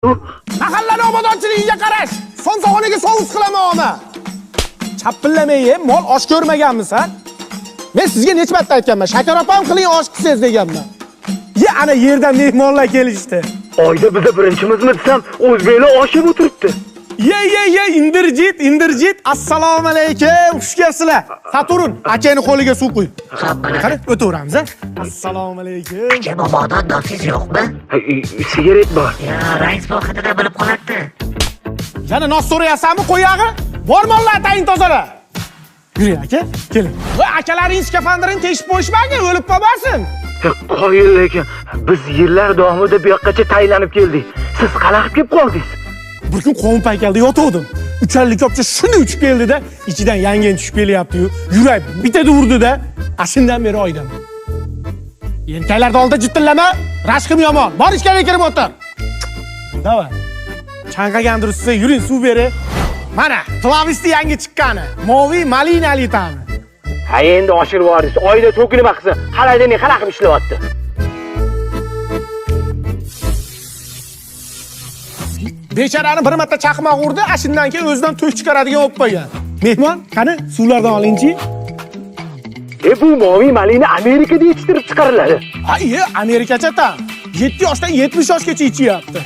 Mahallani obodonchiligiga qarash. Somsaxonaga sovus qilaman oma. Chapillamay ye, mol osh ko'rmaganmisan? Men sizga necha marta aytganman, shakar opam qiling osh qilsangiz deganman. Ye, ana yerdan mehmonlar kelishdi. Oyda biza birinchimizmi desam, o'zbeklar oshib o'tiribdi. Ye, ye, ye, Indirjit, Indirjit, assalomu alaykum, xush kelibsizlar. Saturn, akani qo'liga suv quy. Qani, o'taveramiz, a? Assalomu alaykum. Aka, momodan nosingiz yo'qmi? Sigaret bor. Ya, rais vohidida bilib qoladi. Yana nos so'rayapsanmi, qo'yag'i? Bor mollar tayin tozala. Yuring aka, keling. Voy, akalaring skafandirini teshib qo'yishmagin, o'lib qolmasin. Qoyil lekin biz yillar davomida bu yoqqacha tayinlanib keldik. Siz qanaqa kelib qoldingiz? Bir kun qovun paykalda yotuvdim. Uchalli kopcha shunday uchib keldi-da, ichidan yangen tushib kelyapti-yu. Yurak bitada urdi-da, shundan beri oydaman. Erkaklarni oldida jittillama, rashkim yomon. Bor ichkariga kirib o'tir. Давай. Chanqagan durustsa yuring suv beri. Mana, Tlavisti yangi chiqqani. Moviy malinali ta'mi. Ha, endi oshirib yubordingiz. Oyda to'ki nima qilsin? Xolodilnik qanaqa qilib ishlayapti? Bechorani bir marta chaqmoq urdi, shundan keyin o'zidan to'k chiqaradigan bo'lib qo'ygan. Mehmon, qani suvlardan olingchi. E bu moviy malina Amerikada yetishtirib chiqariladi. Ha, iye, Amerikacha tam. 7 yoshdan 70 yoshgacha ichyapti.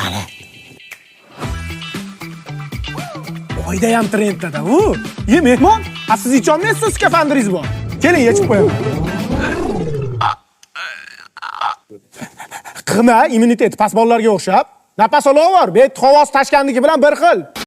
Ana. Oyda ham trendda u. Ye mehmon, a siz icholmaysiz, skafandiringiz bor. Keling, yechib qo'yaman. Qima immunitet past bolalarga o'xshab. Napas olaver, bet havosi tashkandiki bilan bir xil.